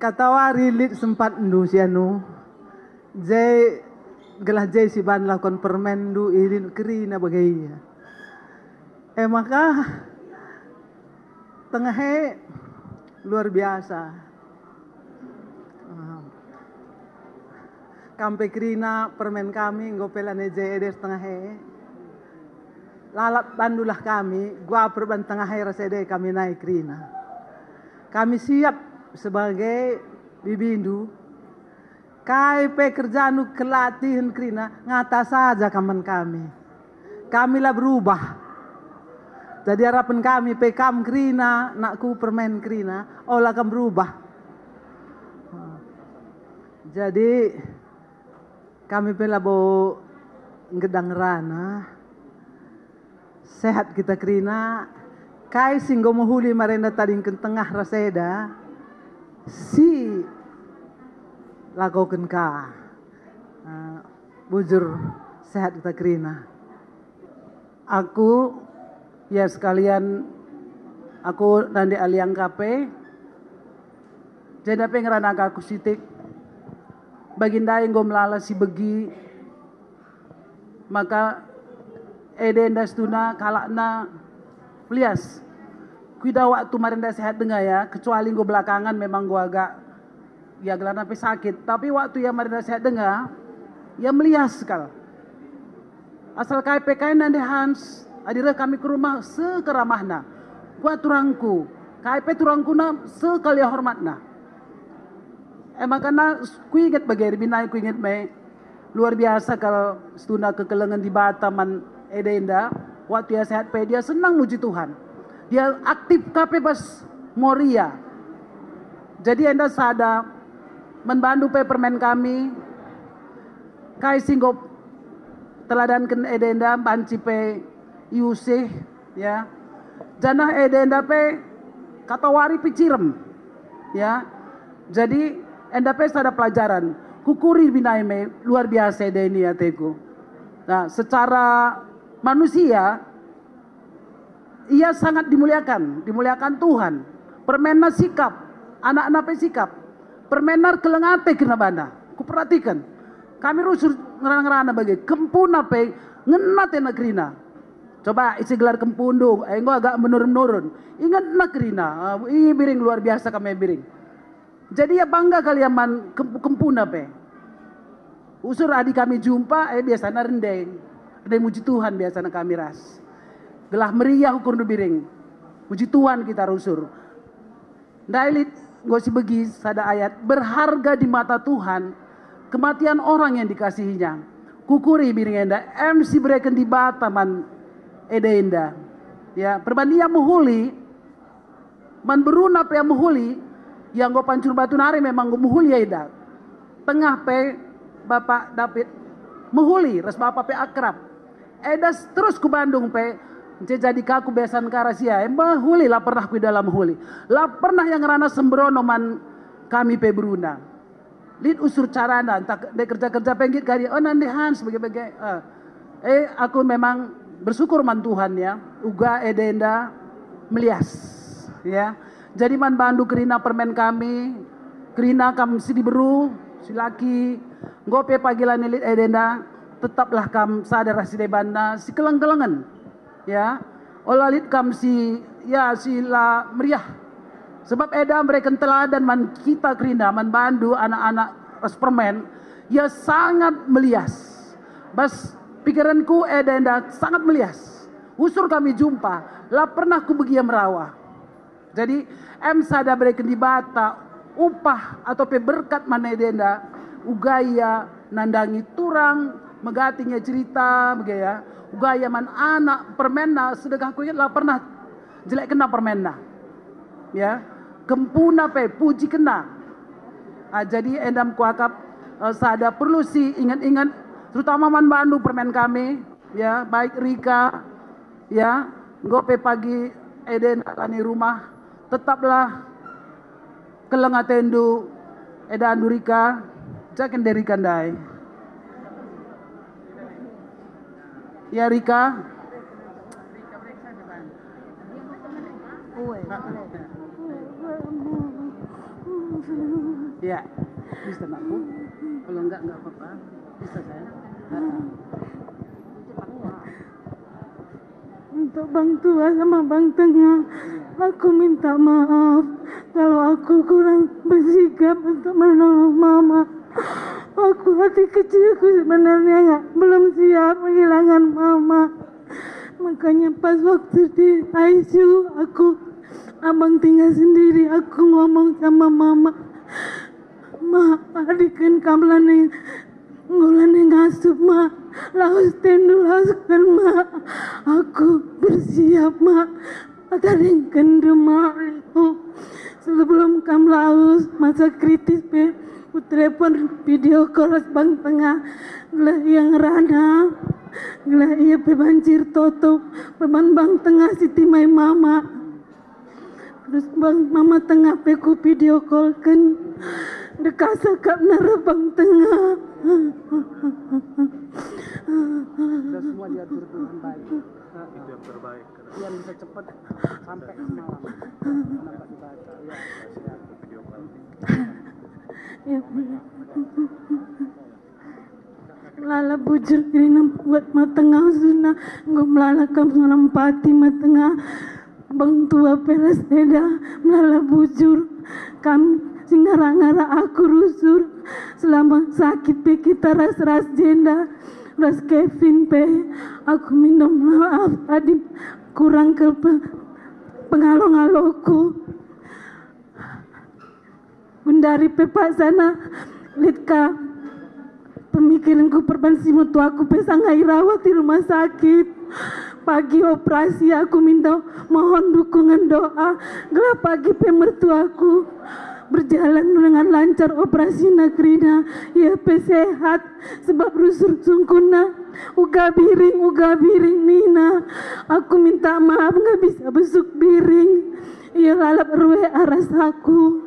Katawari lit sempatndu si anu, je gelah je si ban lakon permenndu, irin kerina bage ia. E maka, tengah e luar biasa. Ah. Kam pe kerina permen kami, enggo pe lanai je eda ras tengah e. Lalap bandulah kami, guaper ban tengah e ras eda kami nai kerina. Kami siap sebagai bibindu. Kai pe kerjandu kelatihen kerina, ngata saja kam man kami. Kami la berubah. Jadi arapen kami pe kam kerina, nakku permen kerina, ola kam berubah. Jadi kami pe labo nggedang ngerana. Sehat kita kerina, kai si enggo mehuli marenda tadingken tengah ras eda, si lakoken ka. Ah, bujur sehat kita kerina. Aku, ya sekalian, aku nande Aliang Kape, jenda pe ngerana ka aku sitik. Bagi ndai enggo melala si begi, maka eda enda situhuna kalakna melias. Kuidah waktu marenda sehat denga ya, kecuali enggo belakangan memang enggo agak, ya, gelarna pe sakit. Tapi waktu ia marenda sehat denga, ia melias kal. Asal kai pe kai nande Hans, adi reh kami ku rumah seh kal ramahna. Kuat turangku, kai pe turangkuna seh kal ia hormatna. E maka na, kuinget bage, ribinai kuinget me. Luar biasa kal situhuna kekelengen Dibata man eda enda. Waktu ia sehat pe dia senang muji Tuhan. Dia aktif ka pe bas Moria. Jadi enda sada man bandu pe permen kami, kai si enggo teladanken eda enda banci pe iusih, ya. Janah eda enda pe katawari pe cirem. Ya. Jadi enda pe sada pelajaran. Kukuri binaime luar biasa eda ini ateku. Nah, secara manusia ia sangat dimuliakan, dimuliakan Tuhan. Permenna sikap, anakna pe sikap. Permenna erkeleng ate kerina bana. Kuperhatikan. Kami rusur ngerana-ngerana bage, kempuna pe ngena atena kerina. Coba ise gelar kempundu, eh, enggo agak menurun-menurun. Ingetna kerina, ah, i biring luar biasa kami biring. Jadi ia bangga kal ia man kempu-kempuna pe. Usur adi kami jumpa, eh, biasana rendeng. Rendeng muji Tuhan biasana kami ras. Gelah meriah ukurndu biring. Muji Tuhan kita rusur. Ndai lit enggo sibegi sada ayat, "Berharga di mata Tuhan kematian orang yang dikasihinya." Kukuri biring enda, em si bereken Dibata man eda enda. Ya, perban ia mehuli, man beruna pe ia mehuli, ia enggo pancur batu nari memang enggo mehuli eda. Tengah pe Bapak David mehuli ras Bapak pe akrab. Eda s-, terus ku Bandung pe, nce jadi ka ku besan ka ras ia, e mehuli la pernah ku eda la mehuli. La pernah ia ngerana sembrono man kami pe beruna. Lit usur carana, ntah ndai kerja-kerja pe nggit kari, "Oh, nande Hans," bage-bage. Eh, eh, aku memang bersyukur man Tuhan ya, uga eda enda melias, ya. Jadi man bandu kerina permen kami, kerina kam si diberu, si laki, enggo pe pagi la nilit eda enda, tetaplah kam sada ras si debanna, si keleng-kelengen. Ya, ola lit kam si, ya, si la meriah. Sebab eda mereken teladan man kita kerina, man bandu anak-anak ras permen, ia sangat melias. Bas pikiranku eda enda sangat melias. Usur kami jumpa, la pernah kubegi ia merawa. Jadi, em sada bereken Dibata upah atau pe berkat man eda enda, uga ia nandangi turang, megati nge cerita, bage ya, uga ia man anak permenna, sedekah kuinget la pernah jelekkenna permenna. Ya, kempuna pe pujikenna. Ah, jadi endam kuakap, eh, sada perlu si inget-inget, terutama man bandu permen kami, ya, baik Rika, ya, enggo pe pagi eda enda la ni rumah, tetaplah keleng atendu, edandu Rika, jaken de Rika ndai. Ya, Rika. Ya, bisa, Nakku. Kalau enggak, enggak apa-apa. Bisa, sayang. Untuk Bang Tua sama Bang Tengah, aku minta maaf kalau aku kurang bersikap untuk menolong Mama. Aku hati kecilku sebenarnya nggak, belum siap kehilangan Mama. Makanya pas waktu di I C U, aku, Abang tinggal sendiri, aku ngomong sama Mama, "Ma, adiken kam la ning, enggo la ning ngasup, Ma. Lawes tendu, lawesken, Ma. Aku bersiap, Ma." Tadingken, Ma. Sebelum kam lawes, masa kritis pe, kutelepon video call ras Bang Tengah. Gelah ia ngerana, gelah ia pe banci ertoto, perban Bang Tengah si timai Mama. Terus Bang, Mama Tengah pe ku video call-ken. Dekasa kap nara Bang Tengah. Sudah semua diatur Tuhan baik. Itu yang terbaik. Yang bisa cepat sampai semalam. Kenapa dibaca? Ya, ya. Video call. Ya. Melala bujur kerina buat Ma Tengah, usuna enggo melala kam ngerempati Ma Tengah. Bang Tua pe ras eda melala bujur. Kam si ngara-ngara aku rusur. Selama sakit pe kita ras-ras jenda ras Kevin pe. Aku minta maaf adi kurang ke pe-, pengalo-ngaloku. Gundari pe paksana lit ka pemikirenku perban si mertuaku pe sanga irawat i rumah sakit. Pagi operasi aku minta mohon dukungan doa, gelah pagi pe mertuaku Berjalan dengan lancar operasina kerina, ia pe sehat, sebab rusur sungkunna. Uga biring, uga biring nina. Aku minta maaf, nggak bisa besuk biring. Ia lalap rue aras aku.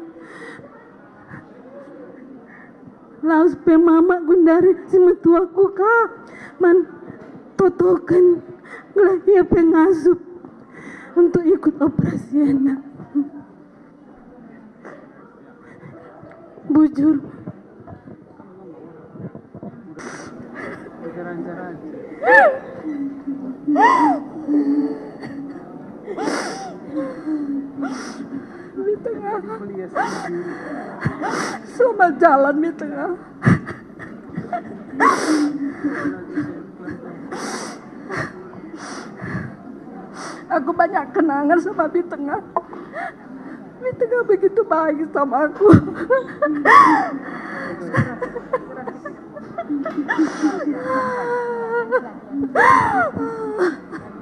Lawes pe mama gundari si metuaku ka man totoken, gelah ia pe ngasup untuk ikut operasi ena. Bujur. Mitengah. Selamat jalan, Mitengah. Aku banyak kenangan sama Mitengah. Mitengah begitu baik sama aku.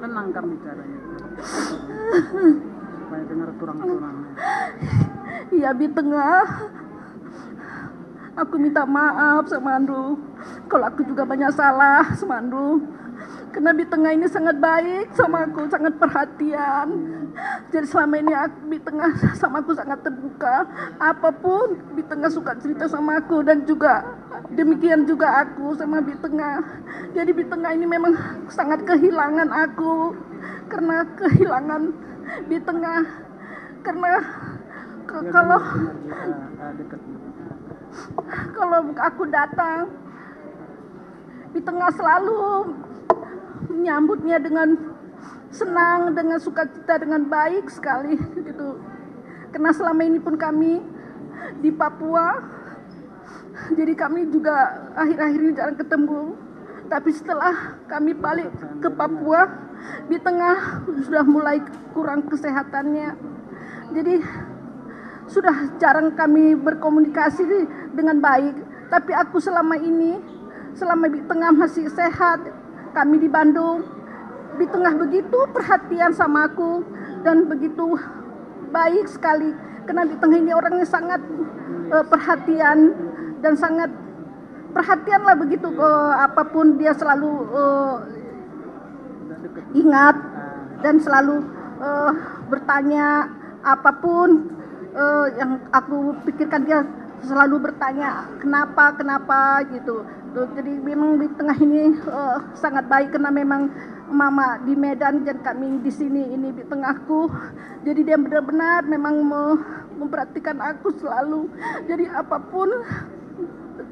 Tenang kami caranya. Supaya dengar turang-turangnya. Iya, Mitengah. Aku minta maaf sama Andu. Kalau aku juga banyak salah sama Andu. Karena Mitengah ini sangat baik sama aku, sangat perhatian. Jadi selama ini aku, Mitengah sama aku sangat terbuka. Apapun Mitengah suka cerita sama aku dan juga demikian juga aku sama Mitengah. Jadi Mitengah ini memang sangat kehilangan aku. Karena kehilangan Mitengah. Karena ke- kalau kalau aku datang, Mitengah selalu menyambutnya dengan senang, dengan sukacita, dengan baik sekali gitu. Karena selama ini pun kami di Papua, jadi kami juga akhir-akhir ini jarang ketemu. Tapi setelah kami balik ke Papua, Mitengah sudah mulai kurang kesehatannya. Jadi sudah jarang kami berkomunikasi dengan baik. Tapi aku selama ini, selama Mitengah masih sehat, kami di Bandung, Mitengah begitu perhatian sama aku dan begitu baik sekali. Karena Mitengah ini orangnya sangat eh, perhatian dan sangat perhatianlah begitu, eh, apapun dia selalu eh, ingat dan selalu eh, bertanya apapun eh, yang aku pikirkan, dia selalu bertanya kenapa, kenapa gitu. Tuh, jadi memang Mitengah ini eh, sangat baik karena memang mama di Medan dan kami di sini ini Mitengahku. Jadi dia benar-benar memang me- memperhatikan aku selalu. Jadi apapun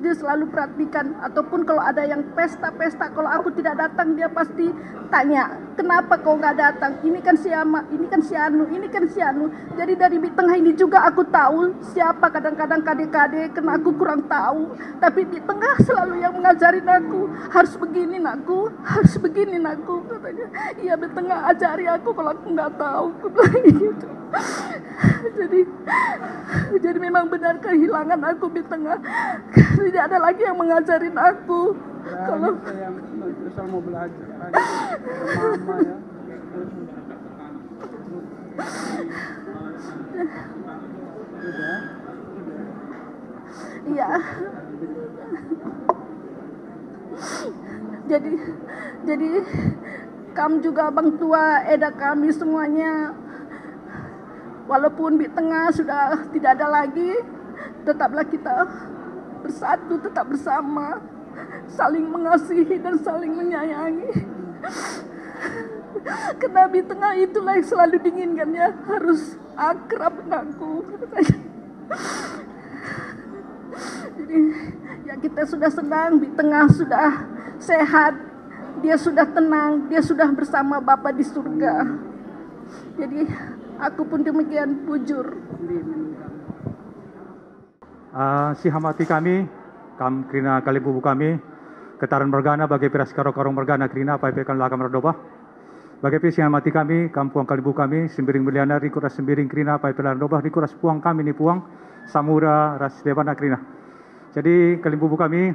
dia selalu perhatikan, ataupun kalau ada yang pesta-pesta, kalau aku tidak datang, dia pasti tanya, "Kenapa kau nggak datang? Ini kan si Ama, ini kan si Anu, ini kan si Anu." Jadi dari Mitengah ini juga aku tahu siapa kadang-kadang kade-kade, karena aku kurang tahu. Tapi Mitengah selalu yang mengajarin aku, "Harus begini, Nakku, harus begini, Nakku," katanya. "Iya, Mitengah, ajari aku kalau aku nggak tahu," aku bilang gitu. Jadi, jadi memang benar kehilangan aku Mitengah. Tidak ada lagi yang mengajarin aku. Nah, kalau ini saya yang terus mau belajar. Mama ya. Udah. Iya. Jadi, jadi kam juga bang tua, eda kami semuanya. Walaupun Mitengah sudah tidak ada lagi, tetaplah kita bersatu, tetap bersama, saling mengasihi dan saling menyayangi. Karena Mitengah itulah yang selalu diinginkannya, harus akrab denganku. Jadi, ya, kita sudah senang, Mitengah sudah sehat, dia sudah tenang, dia sudah bersama Bapa di surga. Jadi, aku pun demikian, bujur. Ah, si hamati kami, kam kerina kalimbubu kami, Ketaran mergana bage pe ras Karo-Karo mergana kerina, pai pe kam la kam erdobah. Bage pe si hamati kami, kam puang kalimbubu kami, Sembiring Meliana, rikut ras Sembiring kerina, pai pe la erdobah, rikut ras puang kami ni puang, Samura ras debana kerina. Jadi kalimbubu kami,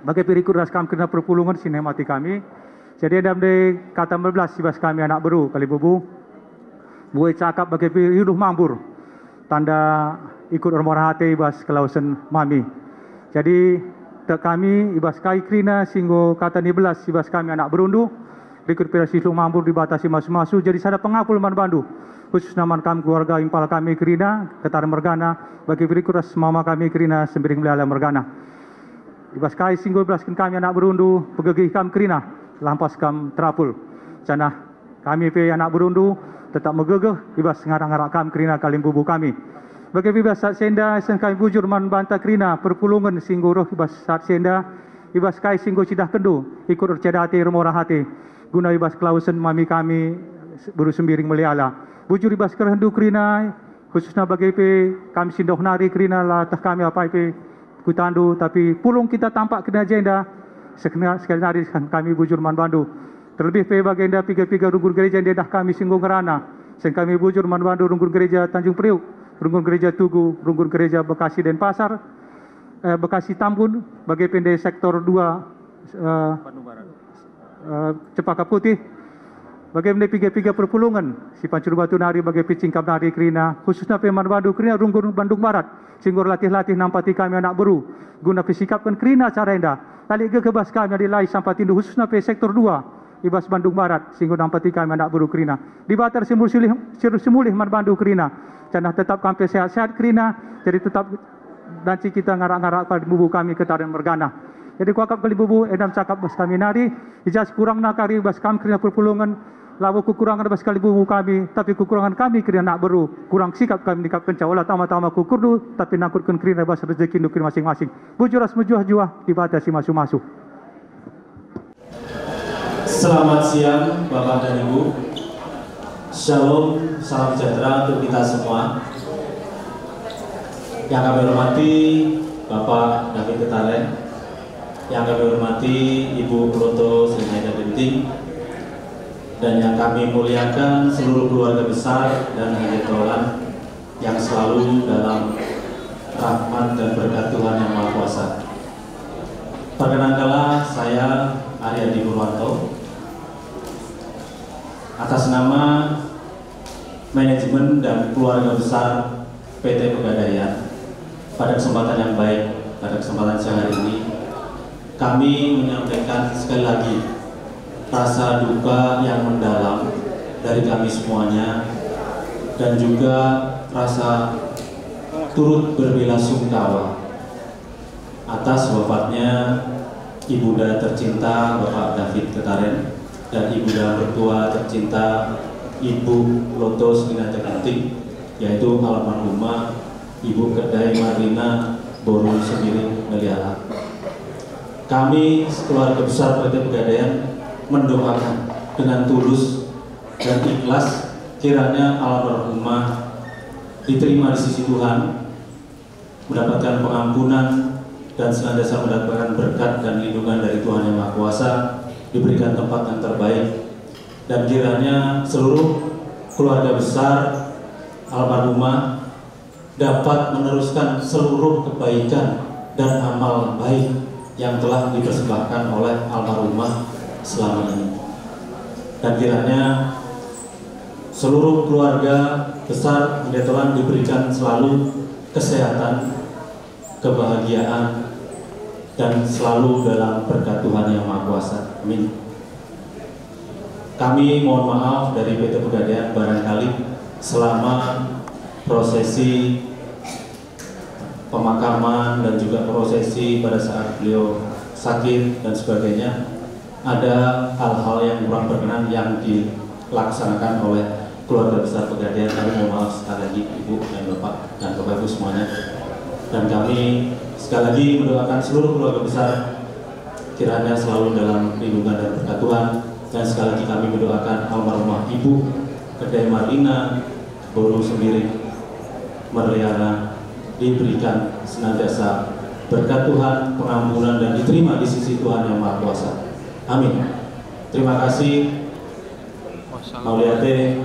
bage pe rikut ras kam kerina perpulungen si hamati kami. Jadi enda ndai kata mebelas i bas kami anak beru kalimbubu. Buai cakap bage pe iuduh mambur. Tanda Ikut ermurah ate i bas kelawesen mami. Jadi, tek kami i bas kai kerina si enggo kata ni belas i bas kami anak berundu, rikut pe si Luh Mambur, Dibata si masu-masu, jadi sada pengapul man bandu, khususna man kam keluarga impal kami kerina, Ketaren mergana, bagi berikut ras mama kami kerina, Sembiring Melala mergana. I bas kai si enggo ibelasken kami anak berundu, pegegeh kam kerina, lampas kam terapul. Janah kami pe anak berundu tetap megegeh i bas ngarak-ngarak kam kerina kalimbubu kami. Bage pe i bas saat si enda, isen kami bujur man banta kerina perpulungen si enggo reh i bas saat si enda, i bas kai si enggo icidahkenndu, ikut erceda ate, ermurah ate, guna i bas kelawesen mami kami, beru Sembiring Meliala. Bujur i bas kerehndu kerina, khususna bage pe kami si ndauh nari kerina, la teh kami apai pe kutandu, tapi pulung kita tampak kerina jenda, sekena-, sekali nari kami bujur man bandu. Terlebih pe bagenda piga-piga runggun gereja ndedah kami si enggo ngerana, seh kami bujur man bandu, runggun gereja Tanjung Priuk, runggun gereja Tugu, runggun gereja Bekasi Denpasar, eh, Bekasi Tambun, bage pe ndai sektor dua, eh, eh, Cempaka Putih, bage pe piga-piga perpulungen si Pancur Batu nari, bage pe Cingkap nari kerina, khususna pe man bandu kerina runggun Bandung Barat, si enggo erlatih-latih nampati kami anak beru, guna pesikapken kerina acara enda. La lit gegeh bas kami adi la isampatindu, khususna pe sektor dua i bas Bandung Barat, si enggo nampati kami anak beru kerina. Dibata si mulih, si mulih man bandu kerina, janah tetap kam pe sehat-sehat kerina, jadi tetap banci kita ngarak-ngarak kalimbubu kami Ketaren mergana. Jadi kuakap kalimbubu enda me cakap bas kami nari, i ja si kurangna kari bas kam kerina perpulungen, labo kekurangen bas kalimbubu kami, tapi kekurangen kami kerina anak beru, kurang sikap kami nikapkenca, ola tama-tama ku ukurndu, tapi nangkutken kerina bas rejekindu kerina masing-masing. Bujur ras mejuah-juah, Dibata si masu-masu. Selamat siang, Bapak dan Ibu. Shalom, salam sejahtera untuk kita semua. Yang kami hormati Bapak David Ketaren, yang kami hormati Ibu Loto Sinaida Ginting, dan yang kami muliakan seluruh keluarga besar dan Hanjetolan yang selalu dalam rahmat dan berkat Tuhan Yang Maha Kuasa. Perkenankanlah, saya Aryadi Purwanto, atas nama manajemen dan keluarga besar P T Pegadaian, pada kesempatan yang baik, pada kesempatan siang hari ini, kami menyampaikan sekali lagi rasa duka yang mendalam dari kami semuanya, dan juga rasa turut berbela sungkawa atas wafatnya Ibunda tercinta Bapak David Ketaren dan Ibunda mertua tercinta Ibu Loto Sinaida Ginting, yaitu almarhumah Ibu Kedai Marlina boru Sembiring Meliala. Kami sekeluarga besar P T Pegadaian mendoakan dengan tulus dan ikhlas kiranya almarhumah diterima di sisi Tuhan, mendapatkan pengampunan, dan senantiasa mendapatkan berkat dan lindungan dari Tuhan Yang Maha Kuasa, diberikan tempat yang terbaik, dan kiranya seluruh keluarga besar almarhumah dapat meneruskan seluruh kebaikan dan amal baik yang telah dipersembahkan oleh almarhumah selama ini. Dan kiranya seluruh keluarga besar Hanjetolan diberikan selalu kesehatan, kebahagiaan, dan selalu dalam berkat Tuhan Yang Maha Kuasa. Amin. Kami mohon maaf dari P T Pegadaian, barangkali selama prosesi pemakaman dan juga prosesi pada saat beliau sakit dan sebagainya, ada hal-hal yang kurang berkenan yang dilaksanakan oleh keluarga besar Pegadaian. Kami mohon maaf sekali lagi, Ibu dan Bapak dan Bapak Ibu semuanya. Dan kami sekali lagi mendoakan seluruh keluarga besar kiranya selalu dalam lindungan dan berkat Tuhan. Dan sekali lagi kami mendoakan almarhumah Ibu Kedai Marlina boru Sembiring Meliala diberikan senantiasa berkat Tuhan, pengampunan, dan diterima di sisi Tuhan Yang Maha Kuasa. Amin. Terima kasih. Mauliate,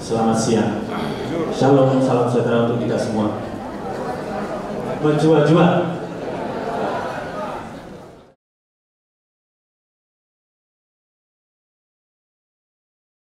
selamat siang. Shalom, salam sejahtera untuk kita semua. Mejuah-juah.